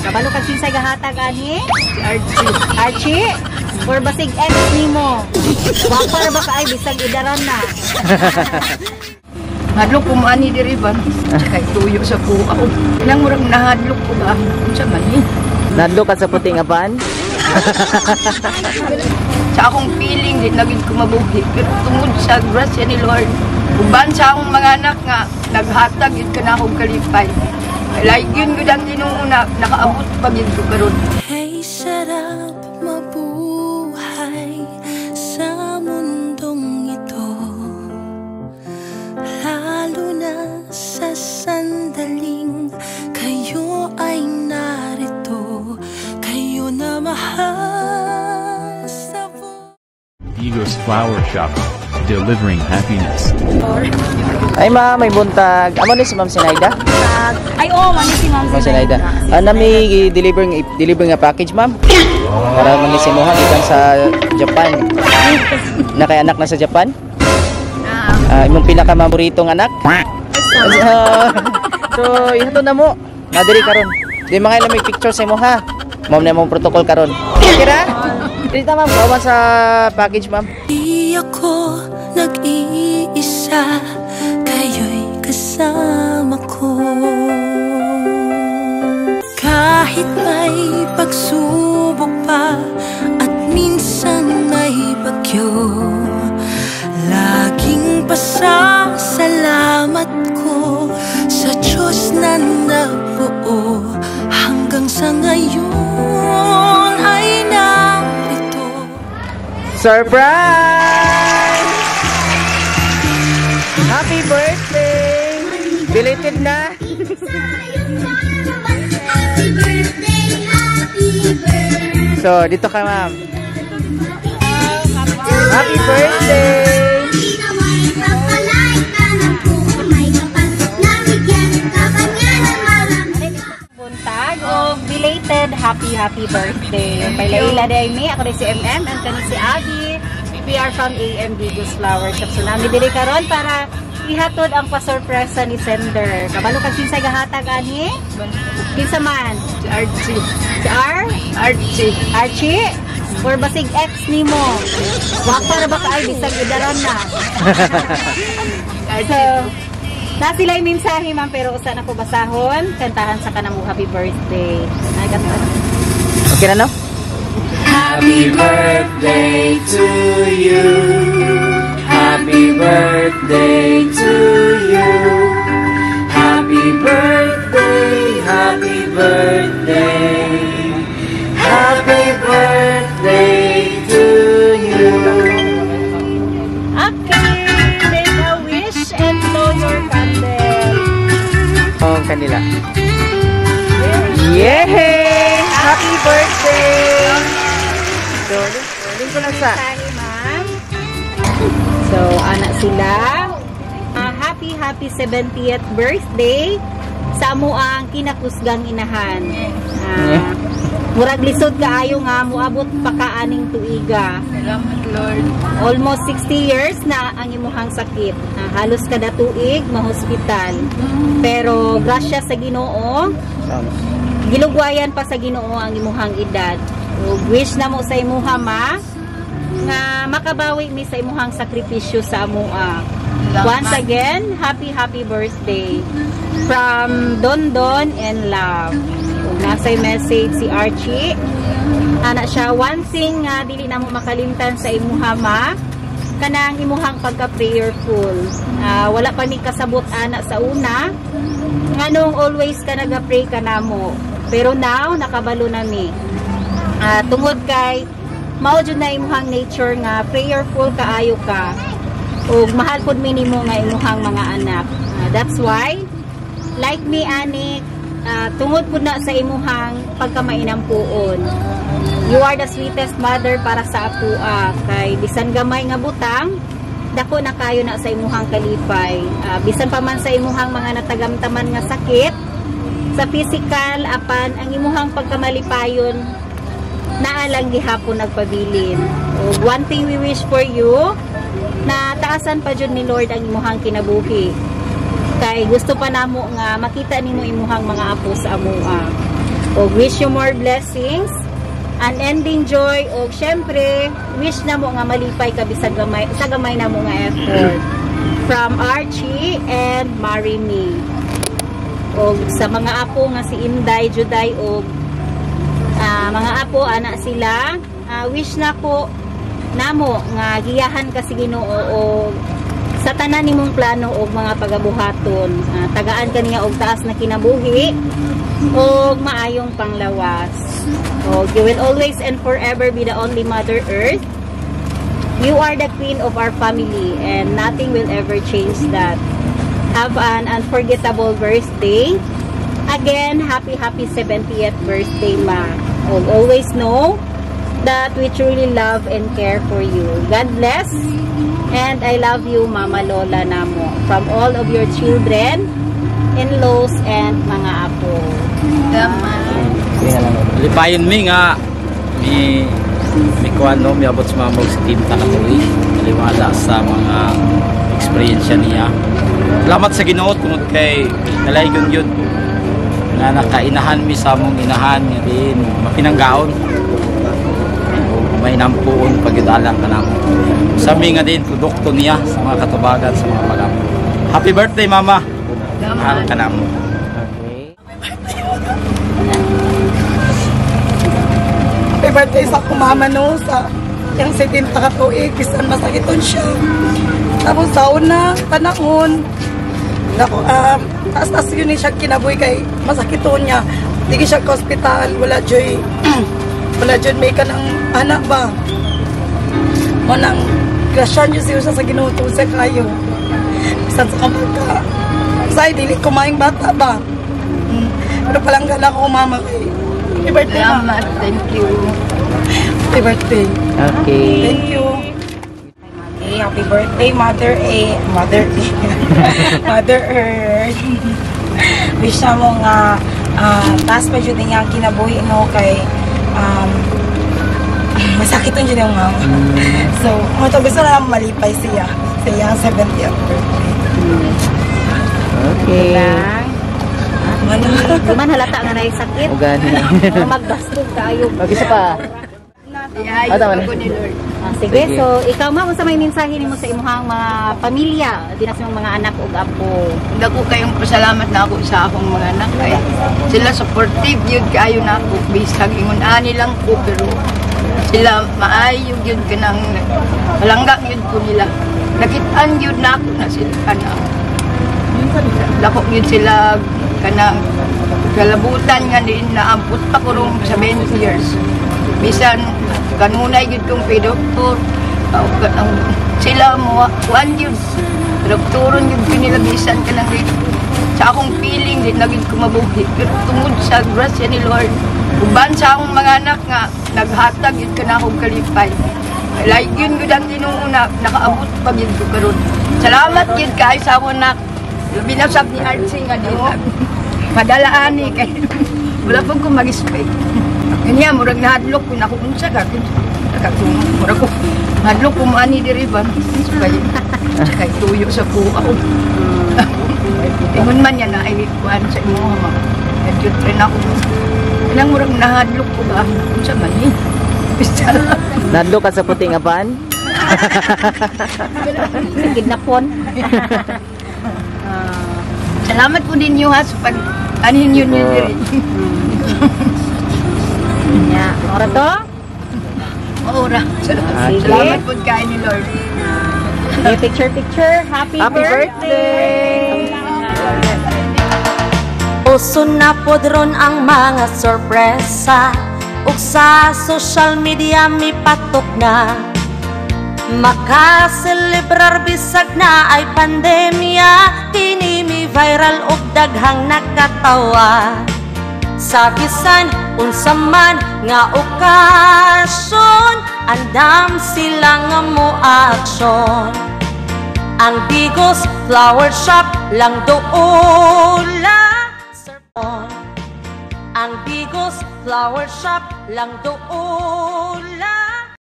Kabalo kag kinsay gahatag ani? Si Archie. Archie? Or basig ex nimo? Wapa ra ba ka ay bisag idaran na? Hadlok ko maani diri ba? Kay tuyo sa kuha. Nang murag nahadlok ko ba? Unsa man ni? Nadlo ka sa puting apan? Sa akong feeling di na gid ko mabuhi. Pero tungod sa grasya ni Lord, uban sa akong mga anak nga naghatag gid ka na akong kalipay. Like yun gud ang Ginoo na nakaabot pa gid ko karon. Kay sarap mabuhay sa mundong ito, lalo na sa sandaling kayo ay narito. Kayo na mahal sa buhay. Digos Flower Shop, delivering happiness. Ay ma'am, may buntag. Amo ni si Ma'am Sinaida? Ay, oh, mani si Ma'am. Ma'am Sinaida. Ah, nami deliver nga package, ma'am. Para man ni si Mohan gikan sa Japan. Na kay anak na sa Japan? Ah, imong pinaka-paboritong anak? Ah, so, ihatod na mo. Nadiri karon. Di mga ilang may picture sa imo ha. Ma'am na mong protocol karon. Okay ra? Dito ma'am, kawan sa package, ma'am. Di ako nag-iisa, kayo'y kasama ko. Kahit may pagsubok pa at minsan may bagyo, laging pasasalamat ko sa Diyos na nabuo. Hanggang sa ngayon ay narito. Surprise! Happy birthday! Belated na. Happy birthday, happy birthday. So, dito ka, ma'am. Happy birthday! Naway kapalay ka ng may kapal na bigyan ka pa niya ng marami. Buntag o belated happy happy birthday. Pailaila day mi, ako rin si MM and kani si Abby. We are from AM Digos Flower Shop. So nami diri karon para ihatod ang pasurpresa ni sender. Kabalo kag kinsay gahatag ani? Kinsa man? Si Archie. Si R? Archie. Archie? Or basig ex nimo? Wapa ra ba ka ay bisag idaran na? So, na sila yung mensahe, ma'am, pero usa na ko basahon, kantahan sa kanang happy birthday. Ay, kanta. Okay na, no? Happy Birthday to you. Happy birthday to you. Happy birthday, happy birthday. Happy birthday to you. Okay, make a wish and blow your candle. Oh, kanila. Yay! Happy birthday! So, link ko lang sa Mensahe, ma'am. So, anak sila. Ah, happy, happy 70th birthday sa amo ang kinakusgang inahan. Ah, murag lisod kaayo nga muabot pa ka aning tuiga. Salamat, Lord. Almost 60 years na ang imuhang sakit. Ah, halos kada tuig mahospital. Pero grasya sa Ginoo, gilugwayan pa sa Ginoo ang imuhang edad. Ug wish na mo sa imuha, ma, nga makabawi mi sa imuhang sakripisyo sa amoa. Once again, happy happy birthday from Don Don and Love. Ug nasa'y message si Archie. Ana siya, one thing nga dili na mo makalimtan sa imuha, ma, kanang imuhang pagka-prayerful. Ah, wala pa mi kasabot ana sa una, nganong always ka naga-pray ka namo. Pero now nakabalo na mi. Ah, tungod kay mao jud na imuhang nature nga prayerful kaayo ka. Ug mahal pud mi nimo nga imuhang mga anak. Ah, that's why like me ani, tungod pud na sa imuhang pagkamainampuon. You are the sweetest mother para sa akoa kay bisan gamay nga butang, dako na kayo na sa imuhang kalipay. Ah, bisan pa man sa imuhang mga natagamtaman nga sakit sa physical, apan ang imuhang pagkamalipayon naa lang gihapon nagpabilin. Ug one thing we wish for you, na taasan pa jud ni Lord ang imuhang kinabuhi. Kay gusto pa namo nga makita nimo imuhang mga apo sa amoa. Og wish you more blessings, unending joy, og syempre wish na mo nga malipay ka bisag gamay sa gamay na mo nga effort. From Archie and Marimi. Og sa mga apo nga si Inday, Juday og mga apo ana sila, wish na ko namo nga giyahan ka si Ginoo og sa tanan nimong plano og mga pagabuhaton. Tagaan ka niya og taas na kinabuhi og maayong panglawas. Og you will always and forever be the only Mother Earth. You are the queen of our family and nothing will ever change that. Have an unforgettable birthday. Again, happy, happy 70th birthday, Ma. Og always know that we truly love and care for you. God bless. And I love you, Mama Lola namo. From all of your children, in-laws, and mga apo. Sige na lang. Lipayon mi nga mi kuan no, miabot sa mama og 70 ka tuig, taliwala sa mga eksperyensya niya. Salamat sa Ginoo tungod kay nalaygon yun nga nakainahan mi sa among inahan nga diin mapinanggaon o may nampuon pagyud alang kanamo sa mi nga din produkto niya sa mga katubagan, sa mga pag-ampo. Happy birthday, Mama, mahal ka namo. Okay. Happy birthday sa akong mama, no, sa yung 70 ka tuig, bisan masakiton siya. Tapos sa una, panahon, nako, taas-taas yun ni siya kinabuhi kay masakiton niya. Di siya ka hospital, wala joy, wala joy may kanang anak ba. Mo nang grasyan niyo siya sa Ginoo sa kayo. Bisan sa kamagka. Say, dili ko maing bata ba. Pero palangga na ako, mama, kay happy birthday, ma. Salamat. Thank you. Happy birthday. Okay. Thank you. Okay, happy birthday, Mother A, Mother A, Mother Earth. Wish na mo nga taas pa jud niya ang kinabuhi, no, kay masakit jud yung mama. So, mo to gusto na lang malipay siya sa iyang 70th birthday. Okay. Diba? Ano? Di man halata nga na sakit. O gani. Oh, magbastog kayo. Mag isa pa. Iayo Ah, tama na. ako ni Lord. Ah, sige, Sige. So ikaw, ma, unsa may mensahe nimo sa imong mga pamilya, di na sa imong mga anak ug apo? Dako kayong pasalamat na ako sa akong mga anak kay sila supportive yun kaayo na ako bisag ingon ani lang ko, pero sila maayo yun kanang palangga yun ko nila. Nakitaan yun na ako na sila kanang dako yun sila kanang kalabutan nga din naabot pa ko rong 70 years, bisan kanunay yun kong pedoktor kanang sila mo kuan yun doktoron yun ko nila bisan kanang di sa akong feeling di na gyud ko mabuhi, pero tungod sa grasya ni Lord, uban sa akong mga anak nga naghatag yun ka na akong kalipay, like yun gud ang Ginoo na nakaabot pa gyud ko karon. Salamat gyud kaayo sa akong anak, labi na sab ni Archie nga di padala ani kay wala pong ko mag-expect. Kanya murag nahadlok ko na kung unsa ka kung ka kung murag ko nahadlok ko maani diri ba kay kay tuyo sa kuha ko. Ingon man niya na ay kuan sa imo ma. Nagjud rin ako. Kanang murag nahadlok ko ba, unsa man ni? Basta. Nadlo ka sa puti nga pan? Sa kidnapon. Ah, Salamat po ninyo ha sa pag anin yun yun diri. nya. Ora to? Ora. Salamat. Sige. Salamat po kay ni Lord. Sige, picture picture. Happy, Happy birthday! Uso na pod ron ang mga sorpresa ug sa social media mipatok na. Makaselebrar bisag na ay pandemya. Kini mi viral ug daghang nakatawa. Sa bisan unsa man nga okasyon, andam sila nga mo aksyon. Ang Digos Flower Shop lang doula. Ang Digos Flower Shop lang doula.